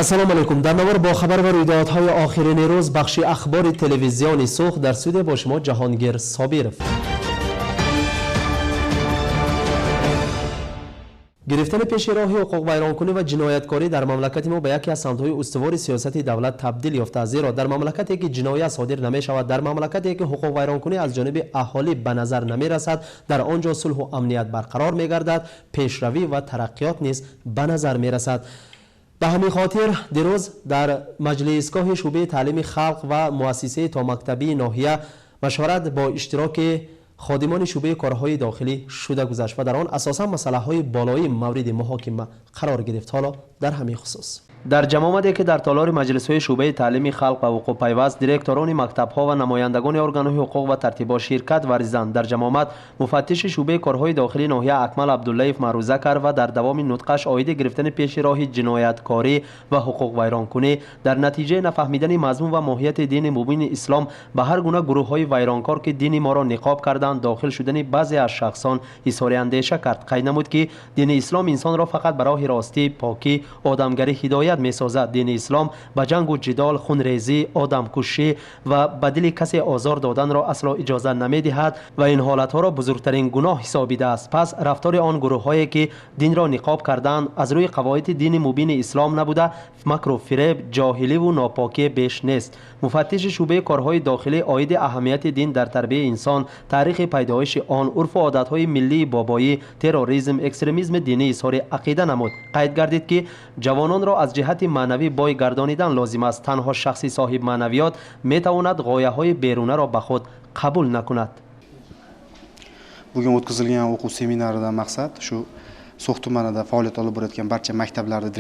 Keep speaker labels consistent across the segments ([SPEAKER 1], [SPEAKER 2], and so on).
[SPEAKER 1] Ассалому алайкум. Дар навор бо хабар ва рӯйдодҳои охирини рӯз бахши ахбори телевизиони Суғд дар студия бо шумо Ҷаҳонгир Собиров. Гирифтани пеши роҳи ҳуқуқвайронкунӣ ва ҷинояткорӣ дар мамлакати мо ба яке аз самтҳои устувори сиёсати давлат табдил ёфтааст. Зеро дар мамлакате ки ҷиноят содир намешавад, дар мамлакате ки ҳуқуқвайронкунӣ аз ҷониби аҳолӣ ба назар намерасад, дар он ҷо сулҳу амният барқарор мегардад, пешравӣ ва тараққиёт низ ба назар мерасад. Ба ҳамин хотир дирӯз дар маҷлисгоҳи шӯъбаи таълими халқ ва муассисаи томактабии ноҳия машварат бо иштироки ходимони шӯъбаи корҳои дохилӣ шуда гузашт ва дар он асосан масъалаҳои болоӣ мавриди муҳокима қарор гирифт. Ҳоло дар ҳамин хусус дар ҷамъомаде ки дар толори маҷлисҳои шӯъбаи таълими халқ ба вуқӯъ пайваст, директорони мактабҳо ва намояндагони органҳои ҳуқуқ ва тартибот ширкат варзиданд. Дар ҷамъомад муфаттиши шӯъбаи корҳои дохилии ноҳия Акмал Абдуллаев маъруза кард ва дар давоми нутқаш оиди гирифтани пеши роҳи ҷинояткорӣ ва ҳуқуқвайронкунӣ дар натиҷаи нафаҳмидани мазмун ва моҳияти дини мубини ислом ба ҳар гуна гурӯҳҳои вайронкор, ки дини моро ниқоб карданд, дохил шудани баъзе аз шахсон изҳори андеша кард. Қайд намуд, ки дини ислом инсонро фақат ба роҳи ростӣ, покӣ, одамгарӣ ҳидоят месозад. Дини ислом ба ҷангу ҷидол, хунрезӣ, одамкушӣ ва ба дили касе озор доданро асло иҷоза намедиҳад ва ин ҳолатҳоро бузургтарин гуноҳ ҳисобидааст. Пас рафтори он гурӯҳҳое, ки динро ниқоб карданд, аз рӯи қавоиди дини мубини ислом набуда, макру фиреб, ҷоҳиливу нопокӣ беш нест. Муфаттиши шӯъбаи корҳои дохилӣ оиди аҳамияти дин дар тарбияи инсон, таърихи пайдоиши он, урфу одатҳои миллии бобоӣ, терроризм, экстремизми динӣ изҳори ақида намуд. Қайд гардид, ки ҷавононро аз ҷиҳати маънавӣ бой гардонидан лозим аст. Танҳо шахси соҳибмаънавиёт метавонад ғояҳои берунаро ба худ қабул накунад.
[SPEAKER 2] Bugun o'tkazilgan o'quv seminaridan maqsad shu So'x tumanida faoliyat olib borayotgan barcha maktablarni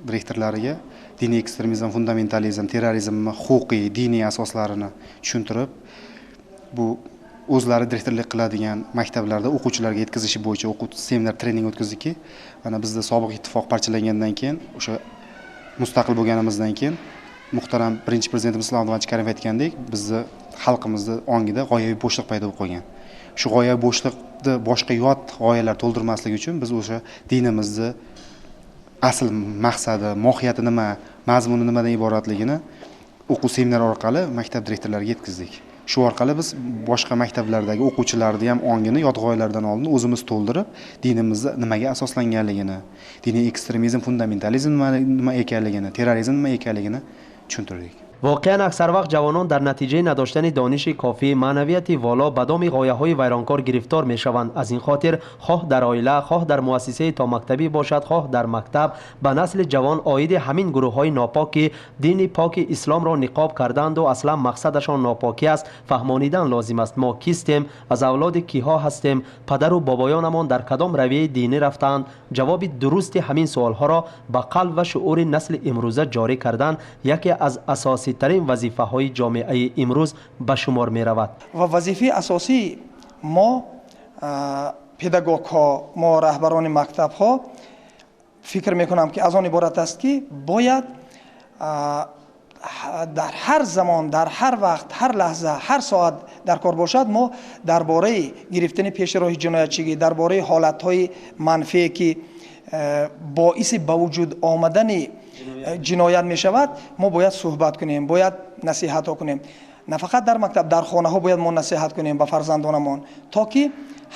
[SPEAKER 2] direktorlariga diniy ekstremizm, fundamentalizm, terrorizmni huquqiy, diniy asoslarini tushuntirib, bu o'zlari direktorlik qiladigan maktablarda o'quvchilarga yetkazishi bo'yicha o'quv seminar trening o'tkazdikki, mana bizda sobiq ittifoq parchalangandan keyin, o'sha mustaqil bo'lganimizdan keyin muhtaram birinchi prezidentimiz Islom Abdug'aniyevich Karimov aytgandek, bizni xalqimizni ongida g'oyaviy bo'shliq paydo bo'lib qolgan. Shu g'oyaviy bo'shliqni boshqa yot g'oyalar to'ldirmasligi uchun biz o'sha dinimizni asl maqsadi, mohiyati nima, mazmuni nimadan iboratligini o'quv seminar orqali maktab direktorlariga yetkazdik. Shu orqali biz boshqa maktablardagi o'quvchilarni ham ongini yot g'oyalardan oldin o'zimiz to'ldirib, dinimizni nimaga asoslanganligini, diniy ekstremizm, fundamentalizm nima ekanligini, terrorizm nima ekanligini tushuntirdik.
[SPEAKER 1] Воқеан, аксар вақт ҷавонон дар натиҷаи надоштани дониши кофӣ, маънавияти воло ба доми ғояҳои вайронкор гирифтор мешаванд. Аз ин хотир хоҳ дар оила, хоҳ дар муассисаи томактабӣ бошад, хоҳ дар мактаб ба насли ҷавон оиди ҳамин гурӯҳҳои нопок, ки дини поки исломро ниқоб карданду аслан мақсадашон нопокӣ аст, фаҳмонидан лозим аст. Мо кистем, аз авлоди киҳо ҳастем, падару бобоёнамон дар кадом равияи динӣ рафтаанд? Ҷавоби дурусти ҳамин суолҳоро ба қалб ва шуъури насли имрӯза ҷорӣ кардан яке аз асосӣ тарин вазифаҳои ҷомеаи имрӯз ба шумор меравад.
[SPEAKER 3] Ва вазифаи асосии мо педагогҳо, мо раҳбарони мактабҳо, фикр мекунам, ки аз он иборат аст, ки бояд дар ҳар замон, дар ҳар вақт, ҳар лаҳза, ҳар соат дар кор бошад, мо дар бораи гирифтани пеши роҳи ҷиноятчигӣ, дар бораи ҳолатҳои манфие, ки боиси ба вуҷуд омадани ҷиноят мешавад, мо бояд суҳбат кунем, бояд насиҳатҳо кунем. На фақат дар мактаб, дар хонаҳо бояд мо насиҳат кунем ба фарзандонамон, то ки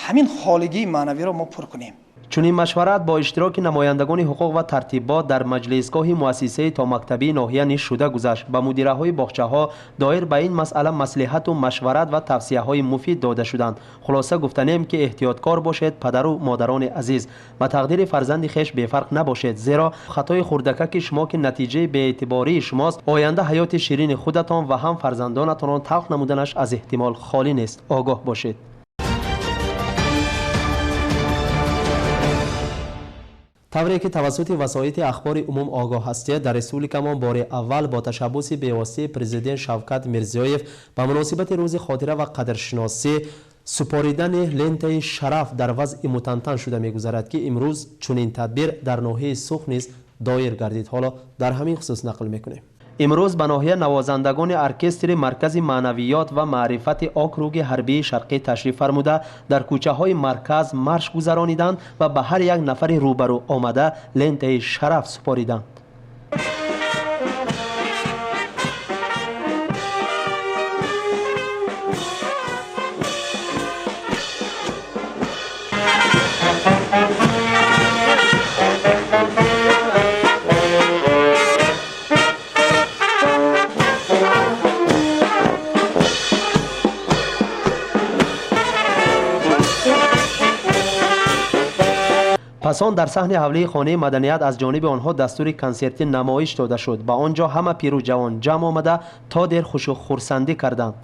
[SPEAKER 3] ҳамин холигии маънавиро мо пур кунем.
[SPEAKER 1] Чунин машварат бо иштироки намояндагони ҳуқуқ ва тартибот дар маҷлисгоҳи муассисаи томактабии ноҳия низ шуда гузашт. Ба мудираҳои боғчаҳо доир ба ин масъала маслиҳату машварат ва тавсияҳои муфид дода шуданд. Хулоса гуфтанем, ки эҳтиёткор бошед, падару модарони азиз, ба тақдири фарзанди хеш бефарқ набошед, зеро хатои хурдакаки шумо, ки натиҷаи беэътибории шумост, оянда ҳаёти ширини худатон ва ҳам фарзандонатонро талх намуданаш аз эҳтимол холӣ нест. Огоҳ бошед. Тавре ки тавассути васоити ахбори умум огоҳ ҳастед, дар республикамон бори аввал бо ташаббуси бевоситаи президент Шавкат Мирзиёев ба муносибати рӯзи хотира ва қадршиносӣ супоридани лентаи шараф дар вазъи мутантан шуда мегузарад, ки имрӯз чунин тадбир дар ноҳияи Суғд низ доир гардид. Ҳоло дар ҳамин хусус нақл мекунем. Имрӯз ба ноҳия навозандагони оркестри маркази маънавиёт ва маърифати округи ҳарбии шарқӣ ташриф фармуда, дар кӯчаҳои марказ марш гузарониданд ва ба ҳар як нафари рӯбарӯ омада лентаи шараф супориданд. Пас он дар саҳни ҳавлии хонаи маданият аз ҷониби онҳо дастури консертӣ намоиш дода шуд. Ба он ҷо ҳама пиру ҷавон ҷамъ омада то дер хушу хурсандӣ карданд.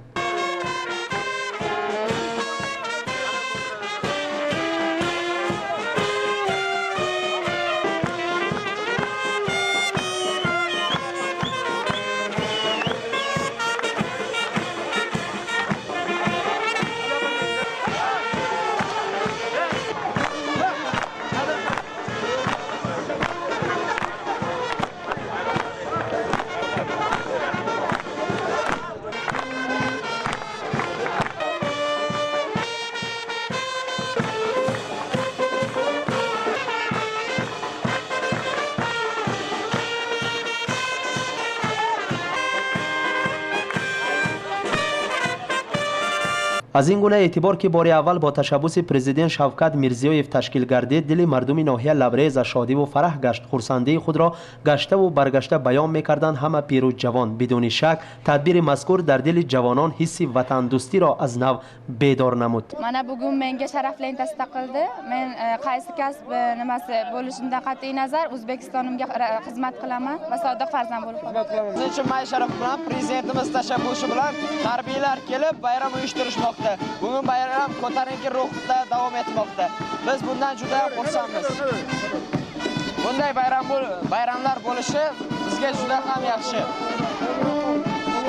[SPEAKER 1] Аз ин гуна эътибор ки бори аввал бо ташаббуси президент Шавкат Мирзиёев ташкил гардид, дили мардуми ноҳия лабрез аз шодиву фараҳ гашт. Хурсандии худро гаштаву баргашта баён мекарданд ҳама пиру ҷавон. Бидуни шак тадбири мазкур дар дили ҷавонон ҳисси ватандӯстиро аз нав бедор намуд.
[SPEAKER 4] Мана бугун menga sharaf lentasi taqildi. Men qaysi kasb nimasi bo'lishimdan qat'iy nazar O'zbekistonimga xizmat qilaman va sodiq farzand bo'lib qolaman.
[SPEAKER 5] Bizning uchun may sharaf bilan prezidentimiz tashabbusi bilan harbiylar kelib bayram uyushtirishmoqda. Bugun bayram ko'tarinki ruhda davom etmoqda. Biz bundan juda xursandmiz. Bunday bayramlar bo'lishi bizga juda ham yaxshi.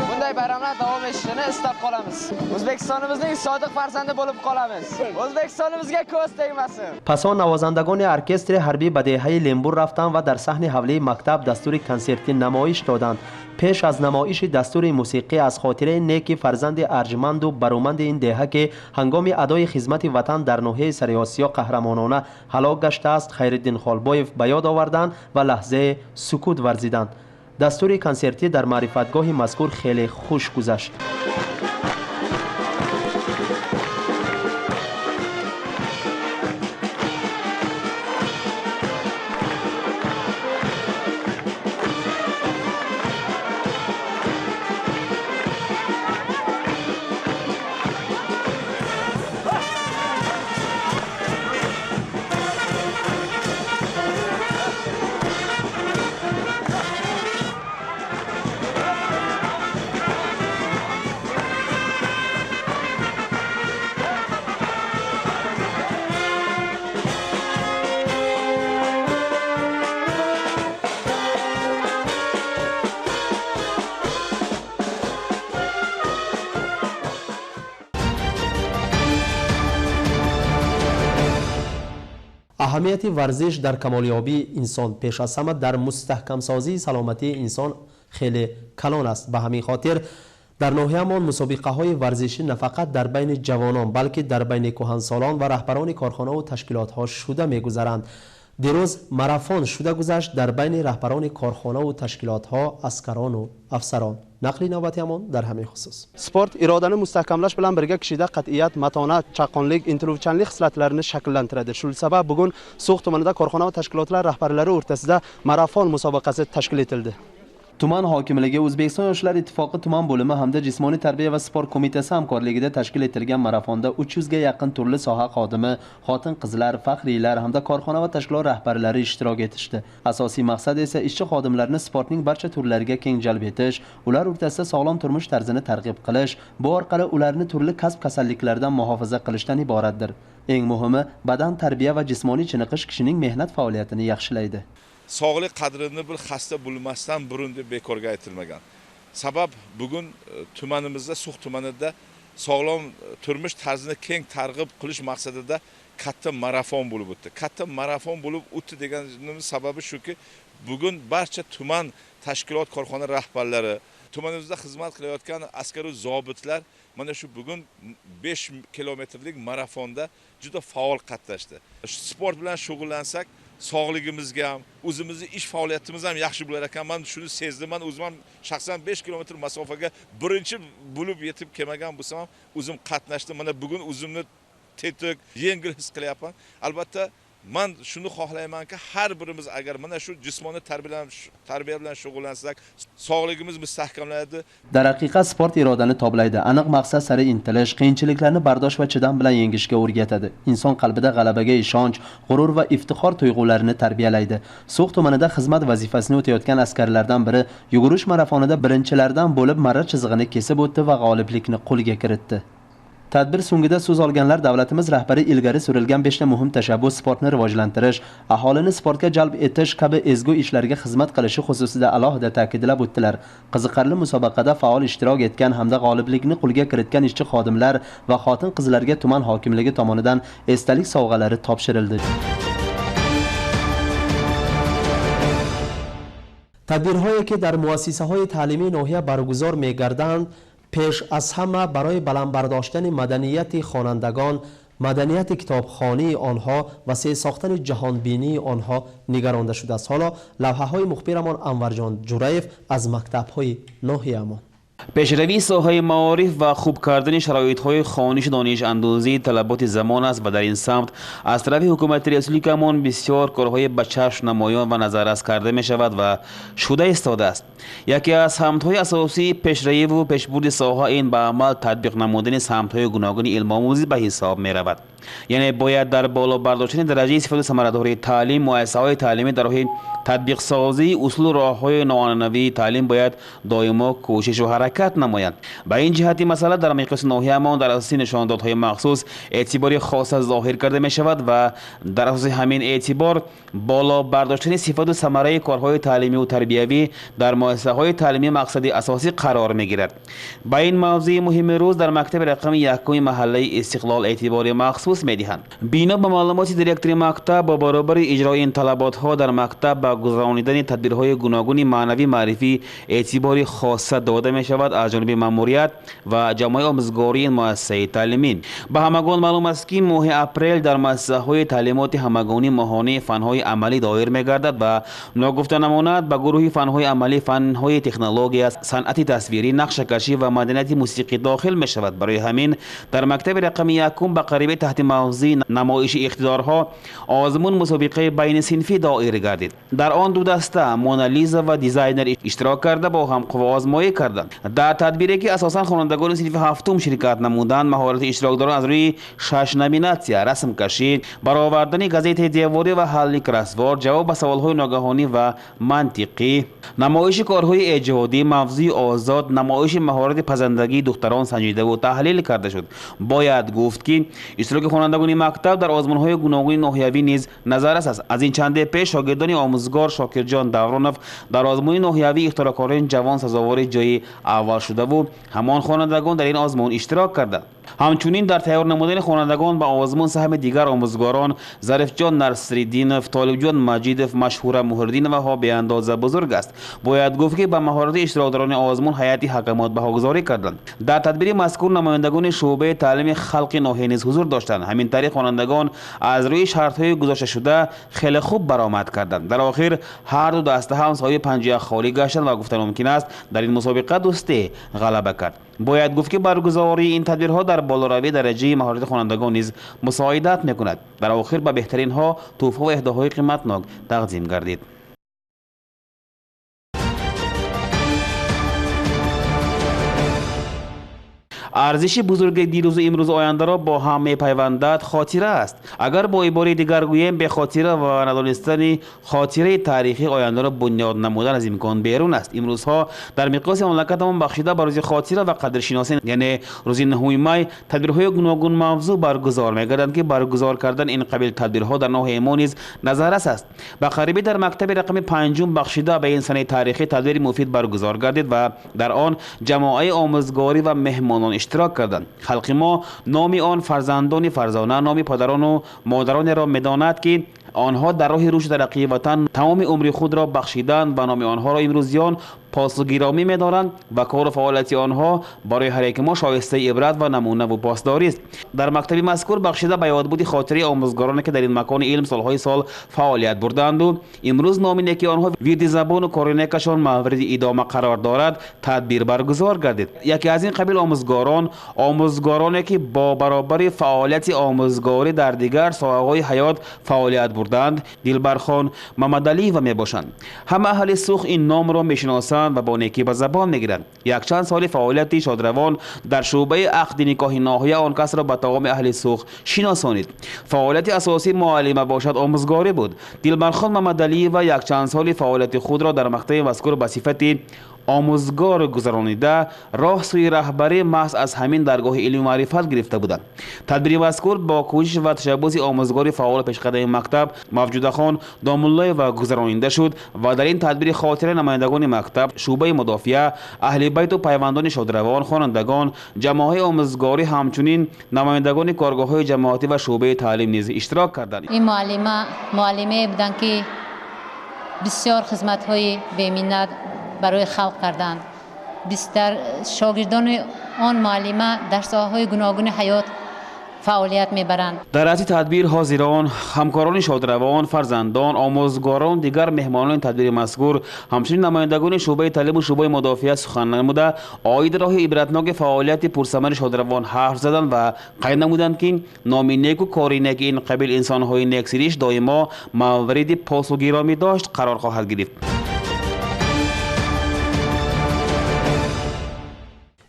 [SPEAKER 5] Bunday bayramlar davom etishini istab qolamiz. O'zbekistonimizning sodiq farzandi bo'lib qolamiz. O'zbekistonimizga ko'z tegmasin.
[SPEAKER 1] Пас он навозандагони оркестри ҳарбӣ ба деҳаи Лембур рафтанд ва дар саҳни ҳавлии мактаб дастури консертӣ намоиш доданд. Пеш аз намоиши дастури мусиқӣ аз хотираи неки фарзанди арҷманду бароманди ин деҳа, ки ҳангоми адои хизмати ватан дар ноҳияи Сариосиё қаҳрамонона ҳалок гаштааст, Хайриддин Холбоев ба ёд оварданд ва лаҳзаи сукут варзиданд. Дастури консертӣ дар маърифатгоҳи мазкур хеле хуш гузашт. Аҳамияти варзиш дар камолёбии инсон пеш аз ҳама дар мустаҳкамсозии саломатии инсон хеле калон аст. Ба ҳамин хотир дар ноҳиямон мусобиқаҳои варзишӣ на фақат дар байни ҷавонон, балки дар байни кӯҳансолон ва раҳбарони корхонаву ташкилотҳо шуда мегузаранд. Дирӯз марафон шуда гузашт дар байни раҳбарони корхонаву ташкилотҳо, аскарону афсарон. Нақли навбатиамон дар ҳамин хусус. Спорт irodani mustahkamlash bilan birga kishida qat'iyat, matonat, chaqqonlik, intiluvchanlik xislatlarini shakllantiradi. Shu sabab bugun So'x tumanida korxona va tashkilotlar rahbarlari o'rtasida marafon musobaqasi tashkil etildi. Tuman hokimligi, O'zbekiston Yoshlar Ittifoqi tuman bo'limi hamda Jismoniy tarbiya va sport qo'mitasi hamkorligida tashkil etilgan marafonda 300 ga yaqin turli soha xodimi, xotin-qizlar, faxriylar hamda korxona va tashkilot rahbarlari ishtirok etishdi. Asosiy maqsad esa ishchi xodimlarni sportning barcha turlariga keng jalb etish, ular o'rtasida sog'lom turmush tarzini targ'ib qilish, bu orqali ularni turli kasb kasalliklaridan muhofaza qilishdan iboratdir. Eng muhimi, badan tarbiya va jismoniy chiniqish kishining mehnat faoliyatini yaxshilaydi.
[SPEAKER 6] Sog'lik qadrini bir xasta bo'lmasdan burun deb bekorga aytilmagan. Sabab bugun tumanimizda, So'x tumanida sog'lom turmush tarzini keng targ'ib qilish maqsadida katta marafon bo'lib o'tdi. Katta marafon bo'lib o'tdi deganimiz sababi shuki, bugun barcha tuman tashkilot korxona rahbarlari, tumanimizda xizmat qilayotgan askar va zobitlar mana shu bugun 5 kilometrlik marafonda juda faol qatnashdi. Sport bilan shug'ullansak, sog'ligimizga ham, o'zimizni ish faoliyatimiz ham yaxshi bo'lar ekan. Men shuni sezdim. Men o'zim ham shaxsan 5 kilometr masofaga birinchi bo'lib yetib kelmagan bo'lsam ham o'zim qatnashdim. Mana bugun o'zimni Tetik, yengil his qilyapman. Albatta, man shuni xohlaymanki, har birimiz agar mana shu jismoniy tarbiya bilan shug'ullansak, sog'ligimiz mustahkamlanadi.
[SPEAKER 1] Darhaqiqat sport irodani toblaydi, aniq maqsad sari intilish, qiyinchiliklarni bardosh va chidam bilan yengishga o'rgatadi. Inson qalbida g'alabaga ishonch, g'urur va iftixor tuyg'ularini tarbiyalaydi. So'x tumanida xizmat vazifasini o'tayotgan askarlardan biri yugurish marafonida birinchilardan bo'lib marra chizig'ini kesib o'tdi va g'oliblikni qo'lga kiritdi. Tadbir so'ngida so'z olganlar davlatimiz rahbari ilgari surilgan 5 ta muhim tashabbus sportni rivojlantirish, aholini sportga jalb etish kabi ezgu ishlarga xizmat qilishi xususida alohida ta'kidlab o'tdilar. Qiziqarli musobaqada faol ishtirok etgan hamda g'oliblikni qo'lga kiritgan ishchi xodimlar va xotin-qizlarga tuman hokimligi tomonidan esdalik sovg'alari topshirildi. Tadbirҳое ки дар муассисаҳои таълимии ноҳия баргузор мегарданд, пеш аз ҳама барои баланд бардоштани маданияти хонандагон, маданияти китобхонии онҳо ва сохтани ҷаҳонбинии онҳо нигаронда шудааст. Ҳоло лавҳаҳои мухбирамон Анварҷон Ҷураев аз мактабҳои ноҳиямон.
[SPEAKER 7] Пешравии соҳаи маориф ва хуб кардани шароитҳои хонишу донишандӯзии талаботи замон аст ва дар ин самт аз тарафи ҳукумати республикамон бисёр корҳои ба чашм намоён ва назаррас карда мешавад ва шуда истодааст. Яке аз самтҳои асосии пешравиву пешбурди соҳа ин ба амал татбиқ намудани самтҳои гуногуни илмомӯзӣ ба ҳисоб меравад. Яъне бояд дар боло бардоштани дараҷаи сифату самарадории таълим, муассисаҳои таълимӣ дар роҳи татбиқсозии усулу роҳҳои ноанъанавии таълим бояд доимо кӯшишу ҳаракат намоянд. Ба ин ҷиҳати масъала дар миқёси ноҳияамон дар асоси нишондодҳои махсус эътибори хоса зоҳир карда мешавад ва дар асоси ҳамин эътибор боло бардоштани сифату самараи корҳои таълимиву тарбиявӣ дар муассисаҳои таълимӣ мақсади асосӣ қарор мегирад. Ба ин мавзӯи муҳими рӯз дар мактаби рақами якуми маҳаллаи Истиқлол эътибори махсус медиҳанд. Бино ба маълумоти директори мактаб, бо баробари иҷрои ин талаботҳо дар мактаб ба гузаронидани тадбирҳои гуногуни маънавӣ маърифӣ эътибори хоса дода мешавад аз ҷониби маъмурият ва ҷамъои омӯзгории муассисаи таълимӣ. Ба ҳамагон маълум аст, ки моҳи апрел дар муассисаҳои таълимоти ҳамагонӣ моҳонаи фанҳои амалӣ доир мегардад ва ногуфта намонад ба гурӯҳи фанҳои амалӣ фанҳои технология, санъати тасвирӣ, нақшакашӣ ва маданияти мусиқӣ дохил мешавад. Барои ҳамин дар мактаби рақами якум ба қариби таҳти мавзӯи намоиши иқтидорҳо озмун мусобиқаи байнисинфӣ доир гардид. Дар он ду даста Монализа ва дизайнер иштирок карда бо ҳам қувваозмоӣ карданд. Дар тадбире ки асосан хонандагони синфи ҳафтум ширкат намуданд, маҳорати иштирокдорон аз рӯи 6 номинатсия: расмкашӣ, баровардани газетаи деворӣ ва ҳалли кроссворд, ҷавоб ба саволҳои ногаҳонӣ ва мантиқӣ, намоиши корҳои эҷодӣ, мавзӯи озод, намоиши маҳорати пазандагии духтарон санҷидаву таҳлил карда шуд. Бояд гуфт, ки иштироки хонандагони мактаб дар озмунҳои гуногуни ноҳиявӣ низ назаррас аст. Аз ин чанде пеш шогирдони омӯзгор Шокирҷон Давронов дар озмуни ноҳиявии ихтироъкорони ҷавон сазовори ҷои аввал шудаву ҳамон хонандагон дар ин озмун иштирок карданд. Ҳамчунин дар тайёр намудани хонандагон ба озмун саҳми дигар омӯзгорон Зарифҷон Насриддинов, Толибҷон Маҷидов, Машҳура Муҳриддиноваҳо беандоза бузург аст. Бояд гуфт, ки ба маҳорати иштирокдорони озмун ҳайати ҳакамот баҳогузорӣ карданд. Дар тадбири мазкур намояндагони шӯъбаи таълими халқи ноҳия низ ҳузур доштанд. Ҳамин тариқ хонандагон аз рӯи шартҳои гузошташуда хеле хуб баромад карданд. Дар охир ҳар ду даста ҳам соҳиби 51 холӣ гаштанд ва гуфта мумкин аст дар ин мусобиқа дӯстӣ ғалаба кард. Бояд гуфт, ки баргузории ин тадбирҳо дар болоравии дараҷаи маҳорати хонандагон низ мусоидат мекунад. Дар охир ба беҳтаринҳо тӯҳфа ва эҳдоҳои қиматнок тақдим гардид. Арзиши бузурги дирӯзу имрӯзу ояндаро бо ҳам мепайвандад хотира аст. Агар бо ибораи дигар гӯем, бехотира ва надонистани хотираи таърихӣ ояндаро бунёд намудан аз имкон берун аст. Имрӯзҳо дар миқёси мамлакатамон бахшида ба рӯзи хотира ва қадршиносӣ, яъне рӯзи 9 май, тадбирҳои гуногун мавзӯъ баргузор мегарданд, ки баргузор кардан ин қабил тадбирҳо дар ноҳияи мо низ назаррас аст. Ба қарибӣ дар мактаби рақами 5 бахшида ба ин санаи таърихӣ тадбири муфид баргузор гардид ва дар он ҷамоаи омӯзгорӣ ва меҳмонон иштирок карданд. Халқи мо номи он фарзандони фарзона, номи падарону модаронеро медонад, ки онҳо дар роҳи рушду тараққии ватан тамоми умри худро бахшиданд ва номи онҳоро имрӯзиён посу гиромӣ медоранд ва кору фаъолияти онҳо барои ҳар яки мо шоистаи ибрат ва намунаву посдорист. Дар мактаби мазкур бахшида ба ёдбуди хотираи омӯзгороне ки дар ин макони илм солҳои сол фаъолият бурдаанду имрӯз номи неки онҳо вирди забону кори некашон мавриди идома қарор дорад, тадбир баргузор гардид. Яке аз ин қабил омӯзгорон, омӯзгороне ки бо баробари фаъолияти омӯзгорӣ дар дигар соҳаҳои ҳаёт фаъолият бурдаанд, Дилбархон Мамадалиева мебошанд. Ҳама аҳли Сух ин номро мешиносанд ва бо некӣ ба забон мегиранд. Якчанд соли фаъолияти шодравон дар шӯъбаи ақди никоҳи ноҳия он касро ба таоми аҳли Сух шиносонид. Фаъолияти асосии муаллима бошад омӯзгорӣ буд. Дилбархон Мамадалиева якчанд соли фаъолияти худро дар мактаби мазкур ба сифати омӯзгор гузаронида, роҳ сӯи раҳбарӣ маҳз аз ҳамин даргоҳи илму маърифат гирифта буданд. Тадбири мазкур бо кӯшиш ва ташаббуси омӯзгори фаъолу пешқадами мактаб Мавҷудахон Домуллоева гузаронида шуд ва дар ин тадбири хотира намояндагони мактаб, шӯъбаи мудофиа, аҳли байту пайвандони шодравон, хонандагон, ҷамоаҳои омӯзгорӣ, ҳамчунин намояндагони коргоҳҳои ҷамоатӣ ва шӯъбаи таълим низ иштирок карданд.
[SPEAKER 8] Ин муаллима муаллимае буданд, ки бисёр хизматҳои беминнат барои халқ карданд. Дар шогирдони он муаллима дар соҳаҳои гуногуни ҳаёт фаъолият мебаранд.
[SPEAKER 7] Дар ҳайати тадбир ҳозирон, ҳамкорони шодравон, фарзандон, омӯзгорон, дигар меҳмонони тадбири мазкур, ҳамчунин намояндагони шӯъбаи таълиму шӯъбаи мудофиа сухан намуда, оиди роҳи ибратноки фаъолияти пурсамари шодравон ҳарф заданд ва қайд намуданд, ки номи неку кори неки ин қабил инсонҳои нексириш доимо мавриди посу гиромӣ дошт қарор хоҳад гирифт.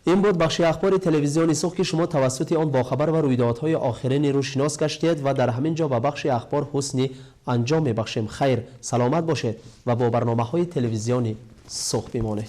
[SPEAKER 1] Ин буд бахши ахбори телевизиони Сух, ки шумо тавассути он бохабар ва рӯйдодҳои охирини рӯз шинос гаштед ва дар ҳамин ҷо ба бахши ахбор ҳусни анҷом мебахшем. Хайр, саломат бошед ва бо барномаҳои телевизиони Сух бимонед.